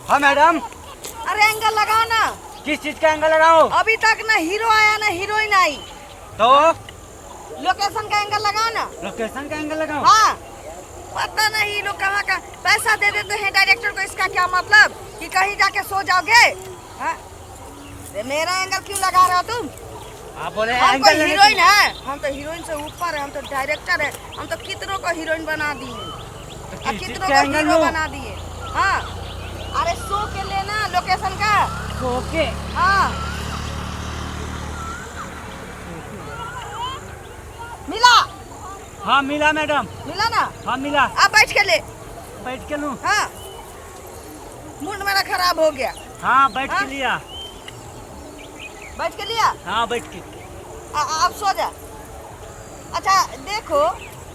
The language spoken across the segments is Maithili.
हाँ मैडम। अरे एंगल लगाओ ना। किस चीज का एंगल लगाओ? अभी तक ना हीरो आया ना हीरोइन आई। तो लोकेशन का एंगल लगाओ ना। लोकेशन का एंगल लगाओ? हाँ, पता नहीं ये लोग कहाँ का पैसा दे देते हैं डायरेक्टर को, इसका क्या मतलब कि कहीं जाके सो जाओगे? हाँ? अरे मेरा एंगल क्यों लगा रहे हो तुम? आप बोले हम एंगल कोई लेने हीरोइन है? हम तो हीरोइन से ऊपर है, हम तो डायरेक्टर है, हम तो कितनों को हीरोइन बना दिए तो और किस चीज कितनों का को एंगल हीरो लूं? बना दिए। हाँ, अरे सो के लेना लोकेशन का। सो के? हाँ, मिला? हाँ मिला मैडम। मिला ना? हाँ मिला। आप बैठ के ले। बैठ के लूं? हाँ, मूड मेरा खराब हो गया। हाँ बैठ हाँ? के लिया। बैठ के लिया? हाँ बैठ के। आप सो जा। अच्छा देखो,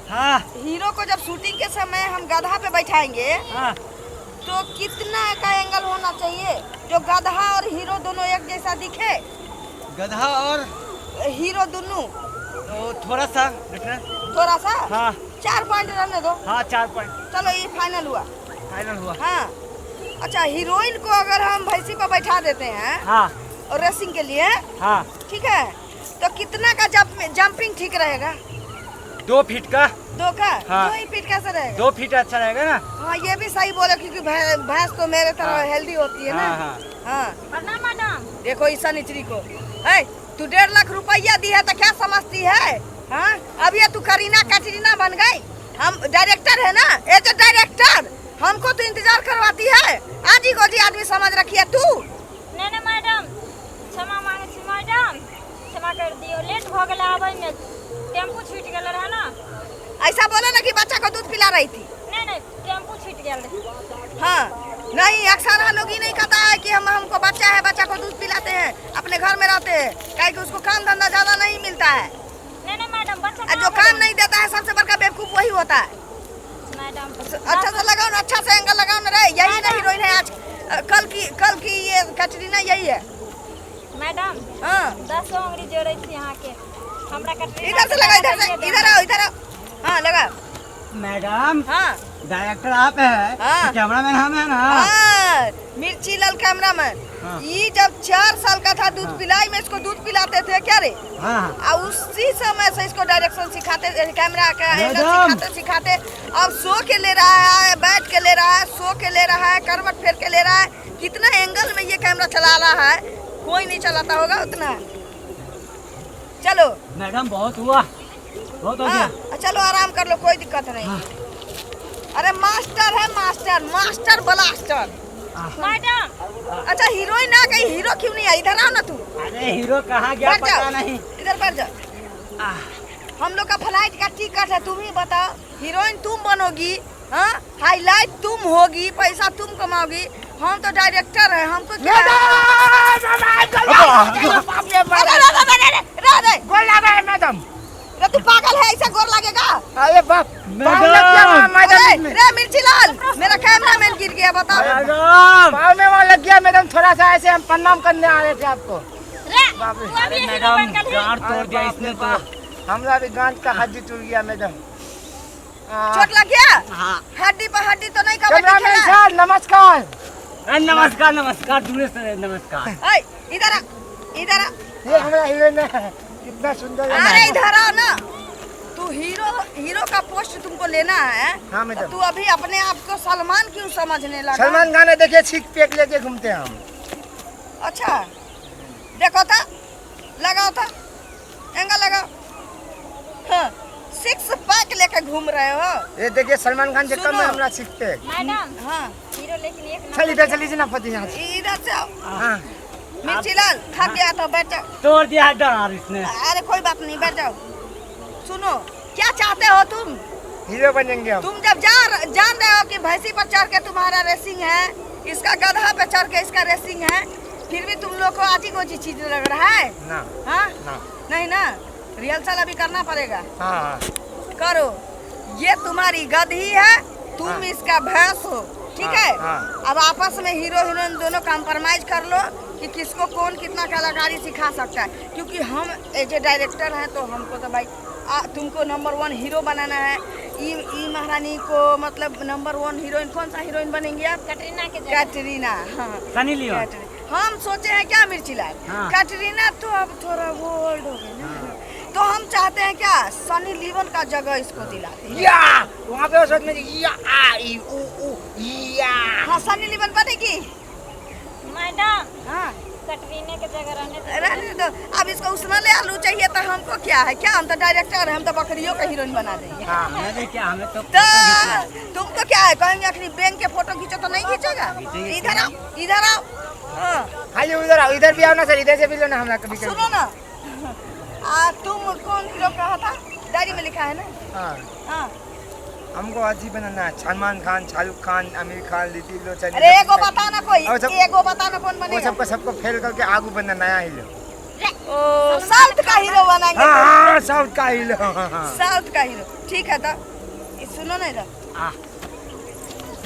हाँ हीरो को जब शूटिंग के समय हम गधा पे बैठाएंगे, हाँ तो कितना का एंगल होना चाहिए जो गधा और हीरो दोनों एक जैसा दिखे? गधा और हीरो दोनों तो थोड़ा सा डिफरेंस। थोड़ा सा? हाँ। 4 पॉइंट रहने दो। हाँ 4 पॉइंट। चलो ये फाइनल हुआ। फाइनल हुआ। हाँ। अच्छा हीरोइन को अगर हम भैंसी पर बैठा देते हैं, हाँ और रेसिंग के लिए, हाँ ठीक है, तो कितना का जंपिंग ठीक रहेगा? 2 फीट का। 2 का? हाँ। 2 ही फीट कैसे रहेगा? 2 फीट अच्छा रहेगा ना। हाँ ये भी सही बोले, क्योंकि भैंस तो मेरे तरह हाँ। हेल्दी होती है ना। हाँ, हाँ। हाँ। प्रणाम मैडम। देखो ईशा निचरी को, है तू 1.5 लाख रुपया दी है तो क्या समझती है? हाँ अब ये तू करीना कटरीना बन गई। हम डायरेक्टर है ना, ये तो डायरेक्टर हमको तो इंतजार करवाती है। आजी गोजी आदमी समझ रखी है तू। नहीं नहीं मैडम, क्षमा मांगे छी मैडम, क्षमा कर दियो, लेट भ गेल आबै में, टेम्पू छूट गेल रहे ना। ऐसा बोलो ना कि बच्चा को दूध पिला रही थी। नहीं नहीं टेम्पू छूट गेल रहे। हाँ नहीं, अक्सर हम लोग ही नहीं कहता है कि हम हमको बच्चा है, बच्चा को दूध पिलाते हैं, अपने घर में रहते हैं, काहे कि उसको काम धंधा ज्यादा नहीं मिलता है। नहीं नहीं मैडम, बच्चा और जो काम नहीं देता है सबसे बड़का बेवकूफ वही होता है। मैडम अच्छा से लगाओ ना, अच्छा से एंगल लगाओ ना रे, यही ना हीरोइन है आज, कल की ये कटरीना यही है मैडम। हाँ 10 उंगली जोड़े छी यहाँ के, हमरा कटरीना इधर से लगा, इधर से, इधर आओ, इधर आओ। हाँ लगा मैडम। हाँ डायरेक्टर आप है, हाँ। तो कैमरामैन हम है ना। हाँ, मिर्ची लाल कैमरामैन। हाँ। ये जब 4 साल का था दूध हाँ। पिलाई में इसको दूध पिलाते थे क्या रे? हाँ। और उसी समय से इसको डायरेक्शन सिखाते, कैमरा का एंगल मैडम। सिखाते सिखाते अब सो के ले रहा है, बैठ के ले रहा है, सो के ले रहा है, करवट फेर के ले रहा है। कितना एंगल में ये कैमरा चला रहा है, कोई नहीं चलाता होगा उतना। चलो मैडम बहुत हुआ, बहुत हो गया। हाँ, चलो आराम कर लो, कोई दिक्कत नहीं। हाँ। अरे मास्टर है, मास्टर, मास्टर ब्लास्टर। मैडम। अच्छा हीरोइन ना गई, हीरो क्यों नहीं आई? इधर आओ ना तू। अरे हीरो कहाँ गया बैठ पता जाओ। नहीं। इधर बैठ जाओ। हम लोग का फ्लाइट का टिकट है, तुम ही बताओ हीरोइन तुम बनोगी, हाँ हाईलाइट तुम होगी, पैसा तुम कमाओगी, हम तो डायरेक्टर हैं, हमको क्या? अरे, अरे, अरे, अरे, अरे, अरे, गोल लगा है मैडम। अरे तू पागल है, ऐसा गोर लगेगा? अरे बाप, पाँव लग गया वहाँ मैडम अरे, इसमें। रे मिर्ची लाल, मेरा कैमरा मैन गिर गया, बताओ। मैडम। पाँव में वहाँ लग गया मैडम, थोड़ा सा ऐसे हम प्रणाम करने आ रहे थे आपको। रे, बाप रे। तू अभी अरे हीरो मैडम, बन गई। गांड तोड़ अरे दिया बाप इसने रे तो। बाप, हमरा भी गांठ का हड्डी टूट गया मैडम। चोट लग गया? हाँ। हड्डी पर हड्डी तो नहीं कबड्डी कैमरामैन खेला? सर नमस्कार। अरे नमस्कार नमस्कार, दूर से नमस्कार। ऐ, इधर आ, इधर आ। ये हमारा हीरोइन है, कितना सुंदर है। अरे इधर आओ ना, तू हीरो, हीरो का पोस्ट तुमको लेना है। हाँ, मैडम। तो तू अभी अपने आप को सलमान क्यों समझने लगा? सलमान खान है, देखिए छीक पेक लेके घूमते हैं हम। अच्छा देखो था, लगाओ था, एंगल लगाओ। हाँ, 6 पैक लेके घूम रहे हो। ये देखिए सलमान खान से कम है सुनो। हमारा 6 पैक। मैडम, हाँ। हीरो लेकिन एक चल इधर चल लीजिए ना फतेह यहाँ से। इधर से आओ। हाँ। मिर्ची लाल थक गया तो बैठ जाओ। तोड़ दिया डर इसने। अरे कोई बात नहीं, बैठ जाओ। सुनो क्या चाहते हो तुम? हीरो बनेंगे हम। तुम जब जान रहे हो कि भैंसी पर चढ़ के तुम्हारा रेसिंग है, इसका गधा पे चढ़ के इसका रेसिंग है, फिर भी तुम लोग को आजी गोजी चीज लग रहा है ना। हाँ? ना। नहीं ना, रिहर्सल अभी करना पड़ेगा। हाँ, हाँ। करो। ये तुम्हारी गधी है, तुम हाँ। इसका भैंस हो, ठीक हाँ, है? हाँ। अब आपस में हीरो हीरोइन दोनों कॉम्प्रोमाइज कर लो कि किसको कौन कितना कलाकारी सिखा सकता है, क्योंकि हम एज ए डायरेक्टर हैं तो हमको तो भाई तुमको नंबर 1 हीरो बनाना है, ई ई महारानी को मतलब नंबर वन हीरोइन, कौन सा हीरोइन बनेंगी आप? कटरीना के जगह। कैटरीना, हाँ। Sunny Leone. कैटरीना। हम सोचे हैं क्या मिर्ची लाल, हाँ। कैटरीना तो अब थोड़ा वो ओल्ड हो गई ना, तो हम चाहते हैं क्या सनी लीवन का जगह इसको दिला दें। या वहाँ पे उस में या आ ई उ उ या। हाँ, सनी लीवन बनेगी। मैडम, हाँ, कटरीने के जगह रहने दो। रहने दो। अब इसको उसमें ले आलू चाहिए तो हमको क्या है, क्या हम तो डायरेक्टर हैं, हम तो बकरियों का हीरोइन बना देंगे। हाँ। हमें क्या, हमें तो तो फोटो खींचना है। तुमको क्या है, कहेंगे अखनी बैंक के फोटो खींचो तो नहीं खींचेगा? खींचेंगे। इधर आओ, इधर आओ। हाँ। खाली उधर आओ, इधर भी आओ ना सर, इधर से भी लो ना हमरा कभी कभी। सुनो ना, तुम कौन हीरो कहा था? डायरी में लिखा है ना? हाँ। हाँ। हमको आज ही बनाना है सलमान खान, शाहरुख खान, आमिर खान, ऋतिक रोशन। अरे एगो बता ना कोई, और सब- एगो बता ना कौन वो बनेगा? सबको सबको फेल करके आगू बनना नया हीरो। ओ, साउथ का हीरो बनाएंगे। हाँ हाँ, साउथ का हीरो। हाँ, हाँ। साउथ का हीरो, ठीक है। तो ये सुनो ना, इधर आ,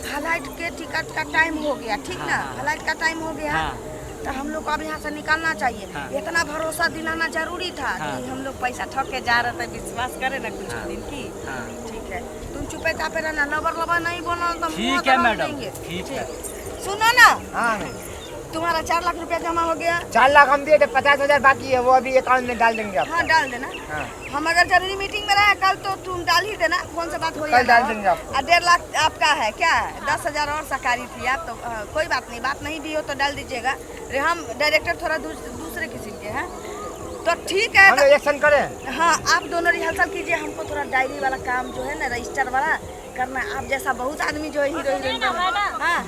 फ्लाइट के टिकट का टाइम हो गया, ठीक ना? हाँ। फ्लाइट का टाइम हो गया, हाँ। तो हम लोग को अब यहाँ से निकलना चाहिए। हाँ। इतना भरोसा दिलाना जरूरी था हाँ। कि हम लोग पैसा ठग के जा रहे थे, विश्वास करे ना कुछ हाँ। दिन की। हाँ। ठीक है, तुम चुपे चापे रहना, लबर लबर नहीं बोलना तो मुंह ठीक है दबा मैडम, देंगे। ठीक है। सुनो ना, हाँ। तुम्हारा 4 लाख रुपया जमा हो गया। 4 लाख हम दिए थे, 50,000 बाकी है, वो अभी अकाउंट में डाल देंगे आप। हाँ, डाल देना। हाँ। हम अगर जरूरी मीटिंग में रहे कल तो तुम डाल ही देना, फोन से बात हो कल जाएगा। डाल देंगे आपको। और 1.5 लाख आपका है क्या? 10,000 और सरकारी थी आप तो, कोई बात नहीं, बात नहीं भी हो तो डाल दीजिएगा। अरे हम डायरेक्टर थोड़ा दूसरे किस्म के हैं, तो ठीक है। हम लोग एक्शन करें। हाँ, आप दोनों रिहर्सल कीजिए, हमको थोड़ा डायरी वाला काम जो है ना, रजिस्टर वाला करना है। आप जैसा बहुत आदमी जो है हीरो सुनिए हीरोइन ना बना- मैडम। हाँ,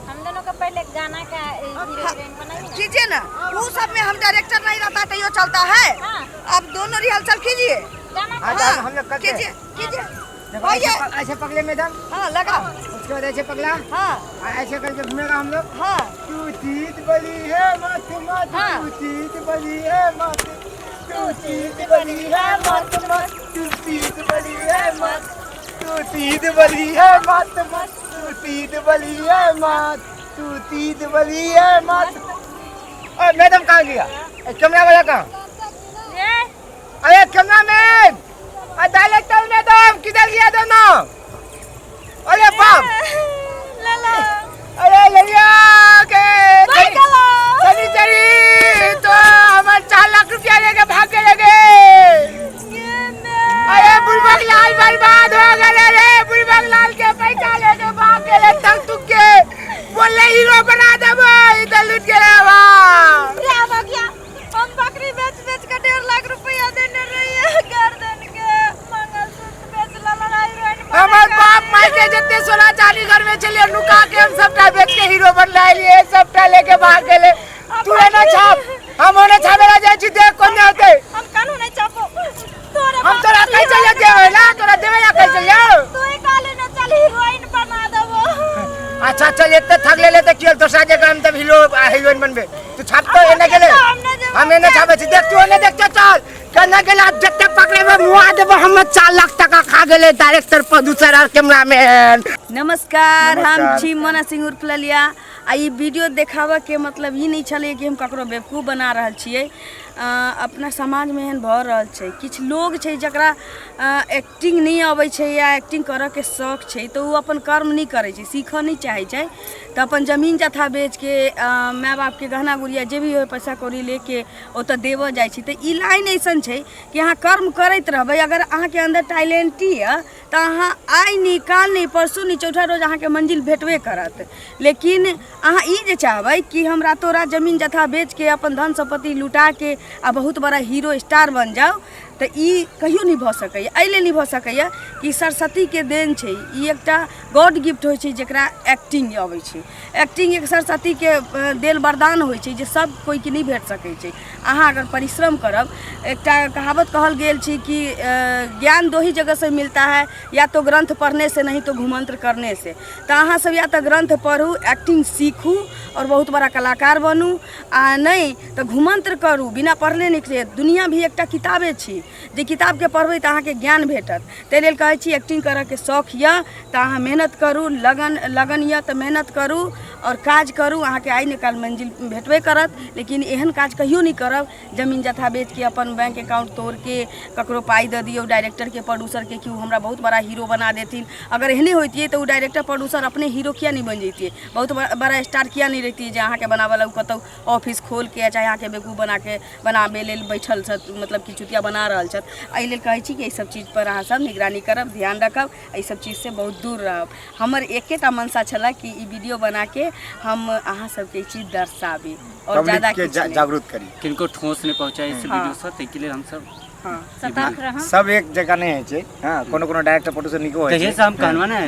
हम दोनों का पहले गाना का हीरो हीरोइन बनाइए ना। कीजिए ना, वो सब में हम डायरेक्टर नहीं रहता तो ये चलता है। हाँ। आप दोनों रिहर्सल कीजिए। गाना हाँ, हाँ, तो हम लोग करते हैं। कीजिए कीजिए। देखो, हो ऐसे गया। ऐसे पकड़े मैडम। हाँ, लगाओ। उसके बाद ऐसे पकड़ा। हाँ। और ऐसे करके घूमेगा हम लोग। हाँ। तू चीत बली है मत मत। हाँ। तू चीत बली है मत, तू चीत बली है मत मत, तू चीत बली है मत, तू चीत बली है मत मत, तू चीत बली है मत, तू चीत बली है मत। और मैडम कहाँ गया? ए, कैमरा वाला कहाँ? ए, अरे कैमरा मैन और डायरेक्टर मैडम किधर गया दोनों? अरे बाप, लाला। अरे लड़िया के भाग गेलो। सनी चली तो हमारे 4 लाख रुपया लेके भाग के लगे। अरे बुलबक लाल बर्बाद हो गए रे, बुलबक लाल के पैसा लेके भाग गए तक तुक के बोले हीरो बना देबो, इधर लूट के रे वाह। रे भगिया, हम बकरी बेच बेच के 1.5 लाख रुपया देने रही है गर्दन के मंगलसूत्र बेच ला हीरोइन बना हमार के। बाप माई के जितने सोना चांदी घर में चलिए नुका के हम सबटा बेच के हीरो बन लिए, सबटा लेके भाग गेले। तू ना छाप, हम ओने छापेला जाय छी, देख कोन होते। हम कानू नहीं छापो तोरे हम तोरा कैसे ले देबे ना, तोरा देबे ना कैसे जाओ। तू ही काले ना चल हीरोइन बना देबो। अच्छा चल, एते थक ले लेते कियल दोसरा जगह हम तब हीरो हीरोइन बनबे। तू छाप तो एने गेले, हम एने छापे छी, देख तू एने देख चल केना गेला, जते पकड़े में मुआ देबो। हम 4 लाख टका खा गेले डायरेक्टर, प्रोड्यूसर और कैमरामैन। नमस्कार, हम नमस्कार। छी मोना सिंह उर्फ ललिया। आ ई वीडियो देखाबऽ के मतलब ई नहि छलै कि हम ककरो बेवकूफ बना रहल छियै। अपना समाजमे एहन भऽ रहल छै, किछु लोग छै जकरा एक्टिंग नहि अबै छै या एक्टिंग करऽके शौक छै, तऽ ओ अपन कर्म नहि करै छै, सीखऽ नहि चाहै छै, तऽ अपन जमीन जथा बेचके, माय बापके गहना गुड़िया जे भी होइ, पैसा कौड़ी लेके ओतऽ देबऽ जाइ छै। तऽ ई लाइन अइसन छै कि अहाँ कर्म करैत रहबै, अगर अहाँके अन्दर टैलेंट यऽ तऽ अहाँ आइ नहि काल्हि नहि परसू नहि चौठा रोज अहाँके मंजिल भेटबे करत। लेकिन अहाँ ई जे चाहबै कि हम रातो रात जमीन जथा बेचके अपन धन सम्पत्ति लुटाके आ बहुत बड़ा हीरो स्टार बन जाउ, तऽ ई कहियो नहि भऽ सकैए। एहि लेल नहि भऽ सकैए कि सरस्वतीके देन छै, ई एकटा गॉड गिफ्ट होइ छै जकरा एक्टिंग अबै छै। एक्टिंग एक सरस्वतीके देल वरदान होइ छै जे सब कोइके नहि भेट सकै छै। अहाँ अगर परिश्रम करब, एकटा कहावत कहल गेल छै कि ज्ञान दो ही जगह से मिलता है, या तो ग्रंथ पढ़ने से नहीं तो घुमंत्र करने से। तऽ अहाँ सब या तऽ ग्रंथ पढ़ू, एक्टिंग सीखू। सीखू आओर बहुत बड़ा कलाकार बनू। आ नहि तऽ घुमन्त्र करू, बिना पढ़ले लिखले दुनिया भी एकटा किताबे छी, जे किताबके पढ़बै तऽ अहाँके ज्ञान भेटत। ताहि लेल कहै छी एक्टिंग करऽके शौख यऽ तऽ अहाँ मेहनत करू, लगन लगन यऽ तऽ मेहनत करू आओर काज करू, अहाँके आइ ने काल्हि मंजिल भेटबे करत। लेकिन एहन काज कहियो नहि करब, जमीन जथा बेचके अपन बैंक अकाउंट तोड़के ककरो पाइ दऽ दियौ, डायरेक्टरके प्रोड्यूसरके, कि ओ हमरा बहुत बड़ा हीरो बना देथिन। अगर एहने होइतियै तऽ ओ डायरेक्टर प्रोड्यूसर अपने हीरो किया नहि बनि जैतियै, बहुत बड़ा स्टार किया नहि रहितियै जे अहाँके बनाबऽ लए ओ कतहु ऑफिस खोलके चाहे अहाँके बेवकूफ बनाके बनाबै लेल बैठल छथि, मतलब कि चुतिया बना रहल छथि। एहि लेल कहै छी कि एहिसब चीजपर अहाँ सब निगरानी करब, ध्यान रखब, एहिसब चीजसँ बहुत दूर रहब। हमर एकेटा मनसा छलए कि ई वीडियो बनाके हम अहाँ सबके ई चीज दर्शाबी आओर पब्लिक ज्यादा के किछु नहि। जागरूक करी। किनको ठोस नहि पहुँचाइ इस हाँ। वीडियो से, ताहिके लेल हमसब हँ सतर्क रहब। सब एक जगह नहीं है छै। हाँ, कोनो कोनो डायरेक्टर प्रोड्यूसर नीको होइ तहिए छै। से हम कहलहुँ ने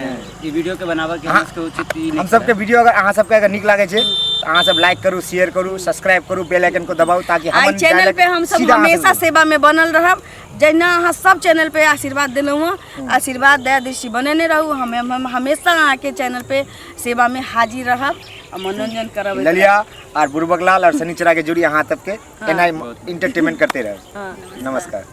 ई वीडियो के बनाबऽ के हाँ। हमरा सबके उचित ई नहि हम सबके वीडियो अगर अहाँ सबके अगर नीक लागै छै तऽ अहाँ सब लाइक करू, शेयर करू, सब्सक्राइब करू, बेल आइकन को दबाउ ताकि आई हमन चैनल पे हम सब सीधा अहाँ हमेशा सब सेवा में बनल रहब। जहिना अहाँ सब चैनल पे आशीर्वाद देलहुँ हँ, आशीर्वाद दया दृष्टि बनेने रहू। हम हमेशा अहाँके चैनल पे सेवा में हाजिर रहब आ मनोरंजन करब। ललिया और बुरबक लाल और शनिचरा के जुड़ी अहाँ सबके एना इंटरटेनमेंट करते रहे। हाँ। नमस्कार।